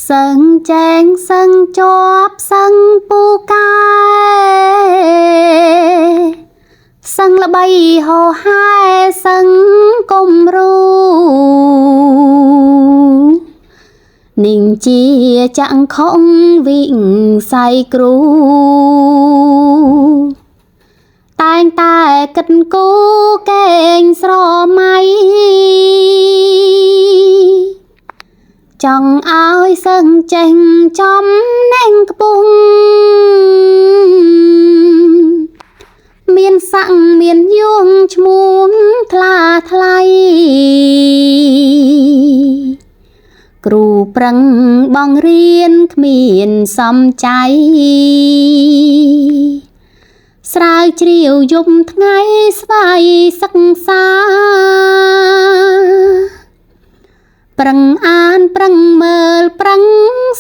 សឹងចែងសឹងជាប់សឹងពូកែសឹងល្បីហោហែសឹងគុំរូ នាងជាចង្ខុងវិស័យគ្រូ តែងតែគិតគូកេងស្រមៃ ចង់ឲ្យសឹងចេញចំណេញខ្ពង់ មានស័កមានយងឈ្មោះថ្លាថ្លៃ គ្រូប្រឹងបងរៀនគ្មានសំចៃ ស្រាវជ្រាវយំថ្ងៃស្វ័យសិក្សា ប្រឹងអានប្រឹងមើលប្រឹង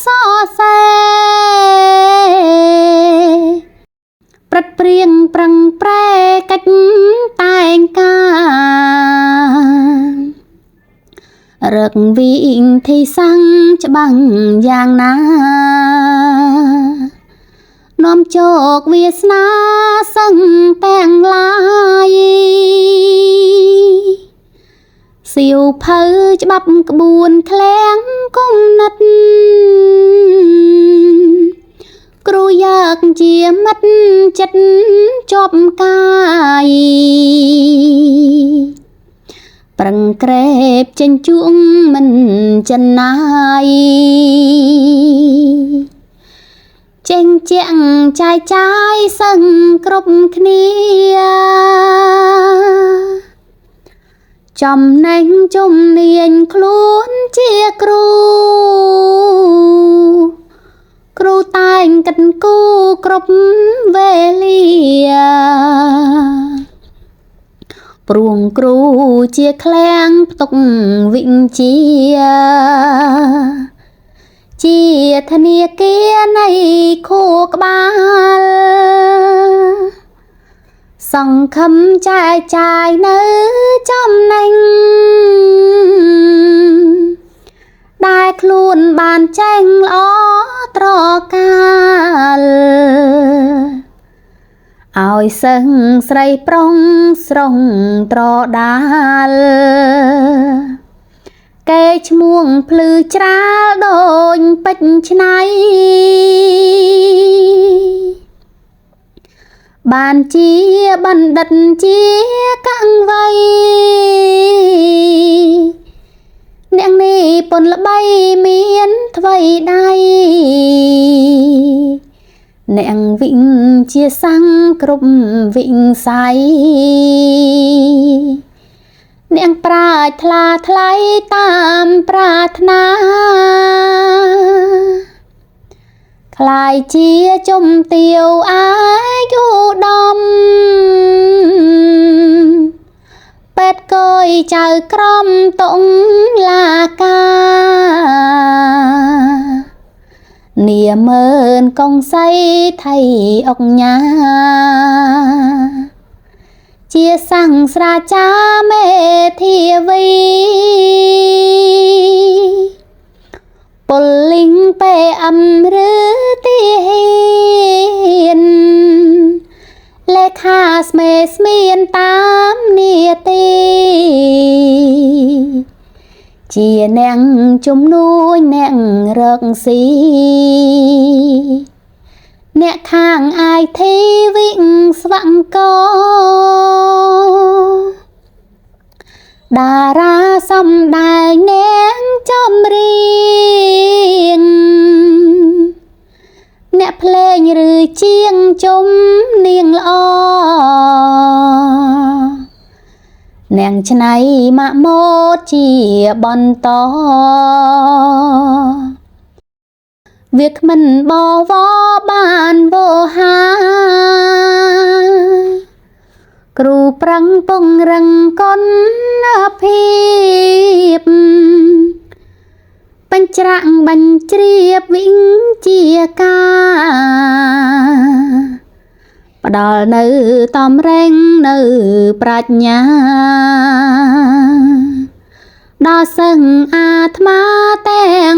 សរសេរ ព្រឹត្តព្រៀងប្រឹងប្រែកិច្ចតែងការ រឹកវិធីសាំងច្បាំងយ៉ាងណា នាំជោគវាសនាសឹងទាំងឡាយ សៀវភៅច្បាប់ក្បួនឃ្លាំងគុំនិត គ្រូយកជាមិត្តចិត្តជាប់កាយ ប្រឹងក្រេបចេញជួងមិនចិនណាយ ចេញជាងចាយចាយសឹងគ្រប់គ្នា ចំណេញជំនាញខ្លួនជាគ្រូ គ្រូតែងគិតគូគ្រប់វេលា ព្រួងគ្រូជាឃ្លាំងផ្ទុកវិជ្ជា ជាធនាគារនៃខួរក្បាល សង្ឃឹមចែកចាយនៅចំណេញ ដែលខ្លួនបានចែងល្អត្រកាល ឲ្យសឹងស្រីប្រុងស្រងត្រដាល កេឈ្មោះភ្លឺច្រាលដូចពេជ្រឆ្នៃ បានជាបណ្ឌិតជាកងវ័យ អ្នកនេះពុនល្បីមានថ្វីដៃ អ្នកវិជាសង្ឃគ្រប់វិស័យ អ្នកប្រាជ្ញថ្លាថ្លៃតាមប្រាថ្នា ក្លាយជាជំទាវអាយុដំ ពេទ្យកយចៅក្រមតុងលាកា នាមើនកងសីថៃអុកញ៉ា ជាសង្ស្រាចាមេធាវី ពលលីងពេអឹមឬទាហាន លេខាស្មេស្មានតាមនាទី ជាអ្នកជំនួញអ្នករកស៊ី អ្នកខាង IT វិស្វក តារាសំដែងអ្នកចម្រៀង អ្នកភ្លេងឬជាងជំនាងល្អ អ្នកឆ្នៃម៉ាក់ម៉ូតជាបន្ត វាគ្មិនបវរបានវោហា គ្រូប្រឹងពង្រឹងគុណភាព បញ្ច្រាក់បញ្ជ្រាបវិជ្ជាការ ផ្ដល់នៅតំរែងនៅប្រាជ្ញា ដល់សឹងអាត្មាទាំង